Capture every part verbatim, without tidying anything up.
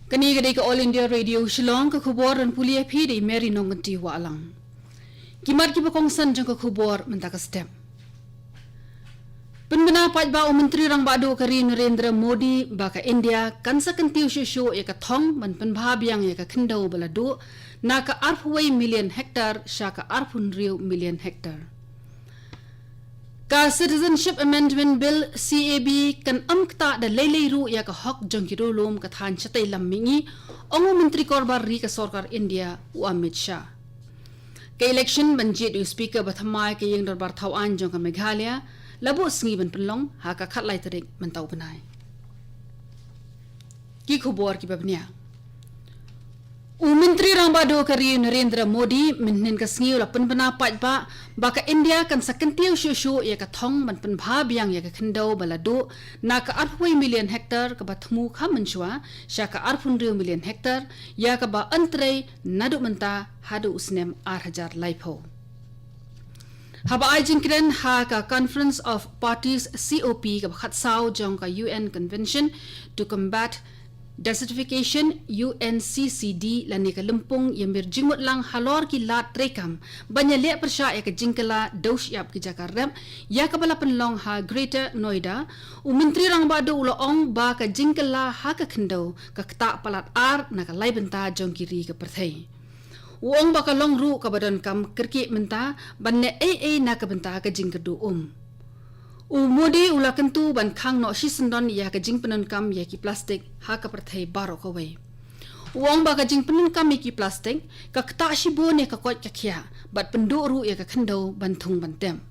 Kane ka dei ka All India Radio Shillong, ka khubor ban pule ïa phi da i Mary Nongkynti Wahlang. Ki mat kiba kongsan jong ka khubor mynta ka step. Pynbna paidbah u Myntri Rangbah Duh ka ri Narendra Modi ba ka India kan sa kyntiew shuh shuh ïa ka thong ban pynbha biang ïa ka khyndew ba la duh na ka arphew wei million hektar sha ka arphew hynriew million hektar. Ka Citizenship Amendment Bill, C A B, kan ym ktah da lei lei ruh ïa ka hok jong ki riewlum ka thaiñ shatei lam mihngi, ong u Myntri Korbar Ri ka Sorkar India u Amit Shah. Ka election ban jied ïa u Speaker ba thymmai ka Ïing Dorbar Thawaiñ jong ka Meghalaya la buh sngi ban pynlong ha ka khatlai tarik mynta u bnai. Ki khubor kiba bniah. U Myntri Rangbah Duh ka ri Narendra Modi mynhynnin ka sngi u la pynbna paidbah ba ka India kan sa kyntiew shuh shuh ïa ka thong ban pynbha biang ïa ka khyndew ba la duh na ka arphew wei million hektar kaba thmu kham mynshuwa sha ka arphew hynriew million hektar, ïa kaba yn trei naduh mynta haduh u snem ar hajar laiphew. Haba ai jingkren ha ka Conference of Parties, C O P, kaba khatsaw jong ka U N Convention to Combat Desertification, U N C C D, lane ka lympung ïamir jingmut lang halor ki lad treikam ban ïaleh pyrshah ïa ka jingkylla dewsyiap ki jaka rep, ïa kaba la pynlong ha Greater Noida, u Myntri Rangbah Duh u la ong ba ka jingkylla ha ka khyndew ka ktah palat ar na ka lai bynta jong ki ri ka pyrthei. U ong ba ka long ruh kaba donkam kyrkieh mynta ban leh ei ei na ka bynta ka jingkyrduh um. U Modi u la kyntu ban khang noh shisyndon ïa ka jingpyndonkam ïa ki plastik ha ka pyrthei baroh kawei. U ong ba ka jingpyndonkam ïa ki plastik ka ktah shibun ïa ka koit ka khiah bad pynduh ruh ïa ka khyndew ban thung ban tem.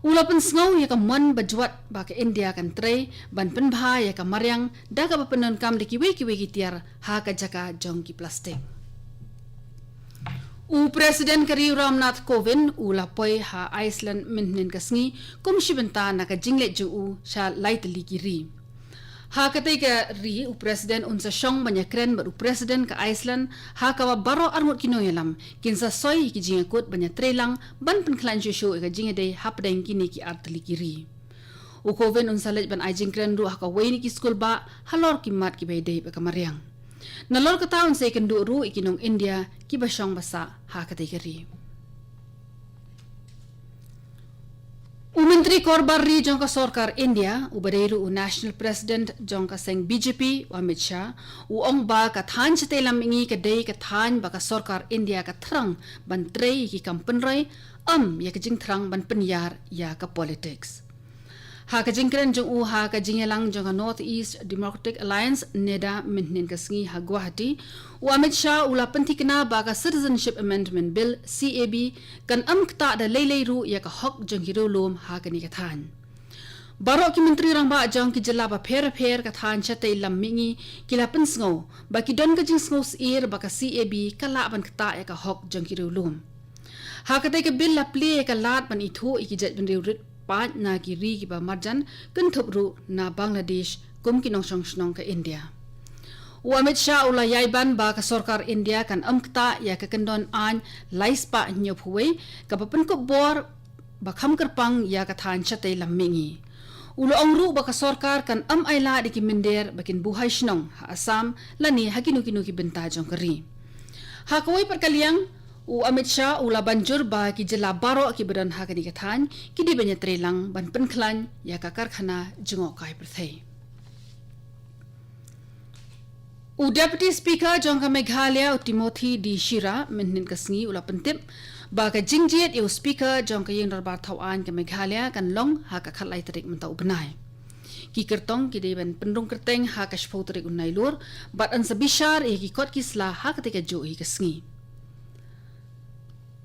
U la pynsngew ïa ka mon ba jwat ba ka India kan trei ban pynbha ïa ka mariang da kaba pyndonkam da kiwei kiwei ki tiar ha ka jaka jong ki plastik. U President ka ri u Ram Nath Kovind u la poi ha Iceland mynhynnin ka sngi kum shi bynta na ka jingleit jong u sha lai tylli ki ri. Ha katei ka ri u President un sa shong ban ïakren bad u President ka Iceland ha kaba baroh arngut ki nongïalam kin sa soi ïa ki jingïakut ban ïatreilang ban pynkhlaiñ shuh shuh ïa ka jingïadei hapdeng kine ki ar tylli ki ri. U Kovind un sa leit ban ai jingkren ruh ha kawei na ki skul bah halor ki mat kiba ïadei bad ka mariang. Nalor kata un sa ïakynduh ruh ïa ki nong India kiba shong ba sah ha katei ka ri. U Myntri Korbar Ri jong ka Sorkar India, uba dei ruh u National President jong ka seng B J P, u Amit Shah, u ong ba ka thaiñ shatei lam mihngi ka dei ka thaiñ ba ka Sorkar India ka thrang ban trei ïa ki kam pynroi, ym ïa ka jingthrang ban pynïar ïa ka politics. Ha ka jingkren jong u ha ka jingïalang jong ka North East Democratic Alliance, NEDA, mynhynnin ka sngi ha Guwahati, u Amit Shah u la pynthikna ba ka Citizenship Amendment Bill, C A B, kan ym ktah da lei lei ruh ïa ka hok jong ki riewlum ha kane ka thaiñ. Baroh ki myntri rangbah jong ki jylla bapher bapher ka thaiñ shatei lam mihngi ki la pynsngew ba ki don ka jingsngew syier ba ka C A B ka lah ban ktah ïa ka hok jong ki riewlum. Ha katei ka bill la plie ïa ka lad ban ithuh ïa ki jaitbynriew rit paid na ki ri kiba marjan, kynthup ruh na Bangladesh kum ki nongshong shnong ka India. U Amit Shah u la ïai ban ba ka sorkar India kan ym ktah ïa ka kyndon aiñ lai spah hynñiewphew wei kaba pynkup bor ba kham kyrpang ïa ka thaiñ shatei lam mihngi. U la ong ruh ba ka sorkar kan ym ailad ïa ki mynder ba kin buhai shnong ha Assam lane ha kino kino ki bynta jong ka ri. Ha kawei pat ka liang, u Amit Shah u la ban jur ba ki jylla baroh kiba don ha kane ka thaiñ ki dei ban ïatreilang ban pynkhlaiñ ïa ka karkhana jngohkai pyrthei. U Deputy Speaker jong ka Meghalaya, u Timothy D Shira, mynhynnin ka sngi u la pyntip ba ka jingjied ïa u Speaker jong ka Ïing Dorbar Thawaiñ ka Meghalaya kan long ha ka khatlai tarik mynta u bnai. Ki kyrtong ki dei ban pynrung kyrteng ha ka shiphew tarik u Nailur bad yn sa bishar ïa ki kot ki sla ha katei kajuh hi ka sngi.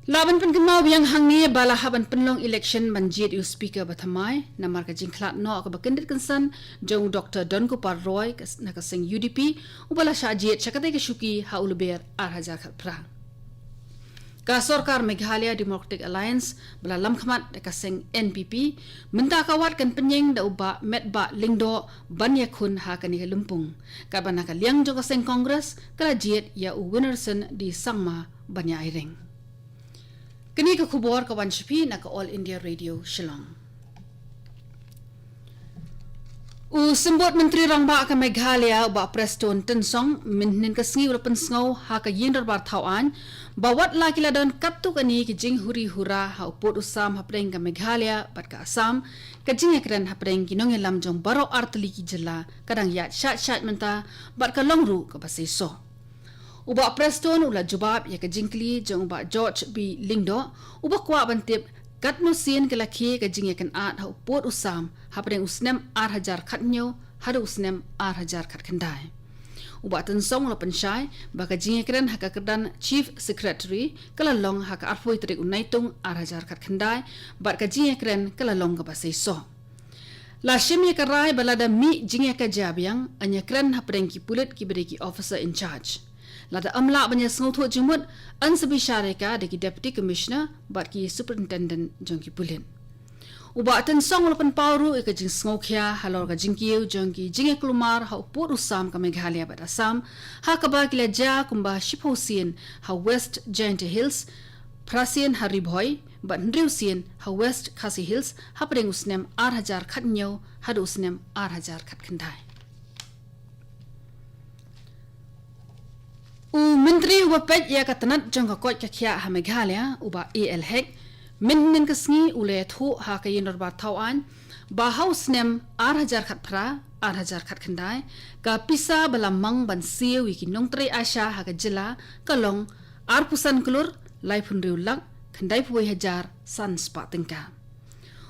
Lah ban pynkynmaw biang hangne ba la hap ban pynlong election ban jied ïa u Speaker ba thymmai namar ka jingkhlad noh kaba kyndit kynsan jong u Doktor Donkupar Roy ka s-, na ka seng U D P, uba la shah jied sha katei ka shuki ha u Lber ar hajar khatphra. Ka sorkar Meghalaya Democratic Alliance ba la lamkhmat da ka seng N P P mynta ka wad kan pynïeng da u Bah Metbah Lyngdoh ban ïakhun ha kane ka lympung, katba na ka liang jong ka seng Congress ka la jied ïa u Winnerson D Sangma ban ïa aireng. Kane ka khubor ka wan sha phi na ka All India Radio Shillong. U Symbud Myntri Rangbah ka Meghalaya, u Bah Prestone Tynsong, mynhynnin ka sngi u la pynsngew ha ka Ïing Dorbar Thaw Aiñ ba wat la ki la don katto katne ki jinghuri hura ha u pud u sam hapdeng ka Meghalaya bad ka Assam, ka jingïakren hapdeng ki nongïalam jong baroh artylli ki jylla ka dang ïaid shait shait mynta bad ka long ruh kaba seisoh. U Bah Prestone u la jubab ïa ka jingkylli jong u Bah George B Lyngdoh, uba kwah ban tip katno sien ka la khie ka jingïakynad ha u pud u sam hapdeng u snem ar hajar khathynñiew haduh u snem ar hajar khatkhyndai. U Bah Tynsong u la pynshai ba ka jingïakren ha ka kyrdan Chief Secretary ka la long ha ka arphew tarik u Naitung ar hajar khatkhyndai, bad ka jingïakren ka la long kaba seisoh. La shim ïa ka rai ba lada mih jingïakajia biang, yn ïakren hapdeng ki pulit kiba dei ki officer in charge. Lada ym lah ban ïasngewthuh jingmut, yn sa bishar ïa ka da ki Deputy Commissioner bad ki Superintendent jong ki pulit. U Bah Tynsong u la pynpaw ruh ïa ka jingsngewkhia halor ka jingkiew jong ki jingïakulmar ha u pud u sam ka Meghalaya bad Assam, ha kaba ki la jia kumba shiphew sien ha West Jaintia Hills, phra sien ha Ri Bhoi, bad hynriew sien ha West Khasi Hills hapdeng u snem ar hajar khathynñiew haduh u snem ar hajar khatkhyndai. U Myntri uba peit ïa ka tnat jong ka koit ka khiah ha Meghalaya, u Bah A L Hek, mynhynnin ka sngi u la ïathuh ha ka Ïing Dorbar Thaw Aiñ ba ha u snem ar hajar khatphra, ar hajar khatkhyndai, ka pisa ba la mang ban siew ïa ki nongtrei ASHA ha ka jylla ka long arphew san klur, laiphew hynriew lak, khyndaiphew wei hajar, san spah tyngka.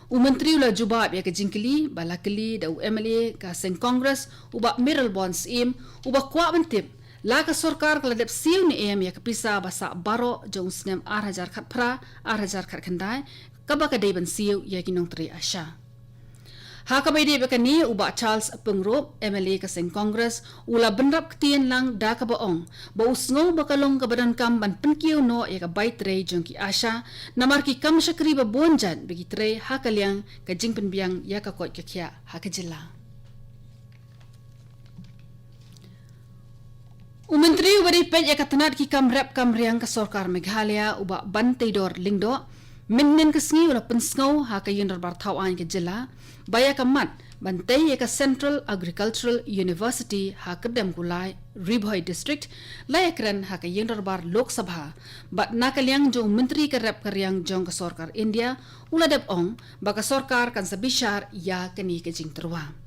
U Myntri u la jubab ïa ka jingkylli ba la kylli da u M L A ka seng Congress, u Bah Mayralborn Syiem, uba kwah ban tip la ka sorkar ka la dep siew ne em ïa ka pisa ba sah baroh jong u snem ar hajar khatphra, ar hajar khatkhyndai, kaba ka dei ban siew ïa ki nongtrei ASHA. Ha kaba ïadei bad kane, u Bah Charles Pyngrope, M L A ka seng Congress, u la bynrap ktien lang da kaba ong ba u sngew ba ka long kaba donkam ban pynkiew noh ïa ka bai trei jong ki ASHA, namar ki kam shakri ba bun jait ba ki trei ha ka liang ka jingpynbiang ïa ka koit ka khiah ha ka jylla. U Myntri uba dei peit ïa ka tnat ki kam rep kam riang ka sorkar Meghalaya, u Bah Banteidor Lyngdoh, mynhynnin ka sngi u la pynsngew ha ka Ïing Dorbar Thaw Aiñ ka jylla ba ïa ka mat ban tei ïa ka Central Agricultural University ha Kyrdemkulai, Ri Bhoi District, la ïakren ha ka Ïing Dorbar Lok Sabha, bad na ka liang jong u Myntri ka rep ka riang jong ka sorkar India, u la dep ong ba ka sorkar kan sa bishar ïa kane ka jingtyrwa.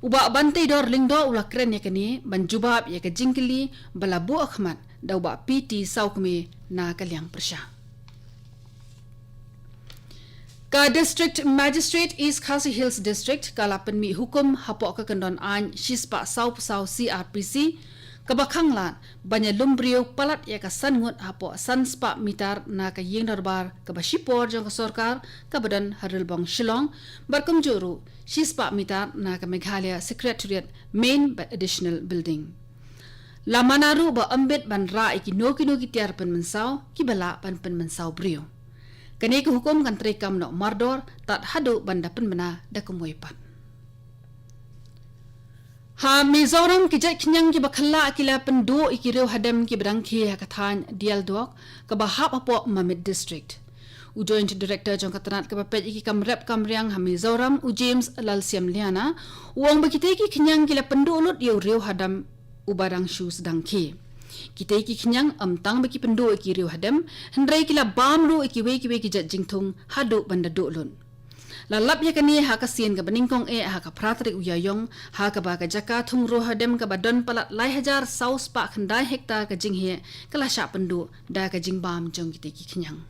U Bah Banteidor Lyngdoh u la kren ïa kane ban jubab ïa ka jingkylli ba la buh khmat da u Bah P T Sawkmie na ka liang pyrshah. Ka District Magistrate East Khasi Hills District ka la pynmih hukum hapoh ka kyndon aiñ shispah sawphew saw C R P C, kaba khanglad ban ïalum briew palat ïa ka san ngut hapoh san spah mitar na ka Ïing Dorbar kaba shipor jong ka sorkar kaba don ha Rilbong Shillong, bad kumjuh ruh shispah mitar na ka Meghalaya Secretariat Main bad Additional Building. La mana ruh ba ym bit ban rah ïa kino kino ki tiar pynmynsaw kiba lah ban pynmynsaw briew. Kane ka hukum kan treikam noh mardor tad haduh ban da pynbna da kumwei pat. Ha Mizoram, ki jait khñiang kiba khlak ki la pynduh ïa ki riew hadem kiba dang khie ha ka thaiñ Dialdok kaba hap hapoh Mamit District. U Joint Director jong ka tnat kaba peit ïa ki kam rep kam riang ha Mizoram, u James Lalsiamliana, u ong ba kitei ki khñiang ki la pynduh lut ïa u riew hadem uba dang shu sdang khie. Kitei ki khñiang ym tang ba ki pynduh ïa ki riew hadem, hynrei ki la bam ruh ïa kiwei kiwei ki jait jingthung haduh ban da duh lut. La lap ïa kane ha ka sien kaba nyngkong eh ha ka phra tarik u Ïaïong, ha kaba ka jaka thung riew hadem kaba don palat lai hajar saw spah khyndai hektar ka jingheh ka la shah pynduh da ka jingbam jong kitei ki khñiang.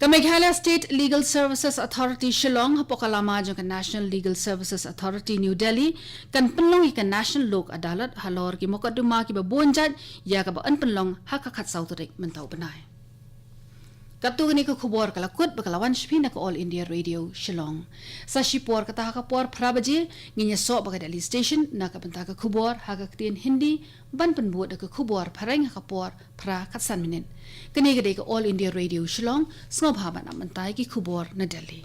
Ka Meghalaya State Legal Services Authority Shillong hapoh ka lama jong ka National Legal Services Authority New Delhi kan pynlong ïa ka National Lok Adalat halor ki mukotduma kiba bun jait, ïa kaba yn pynlong ha ka khatsaw tarik mynta u bnai. Katto katne ka khubor ka la kut bad ka la wan sha phi na ka All India Radio Shillong. Sa shipor kata ha ka por phra baje ngin ïasoh bad ka Delhi Station na ka bynta ka khubor ha ka ktien Hindi, ban pynbud da ka khubor phareng ha ka por phra khatsan minit. Kane ka dei ka All India Radio Shillong, sngewbha ban ap mynta ïa ki khubor na Delhi.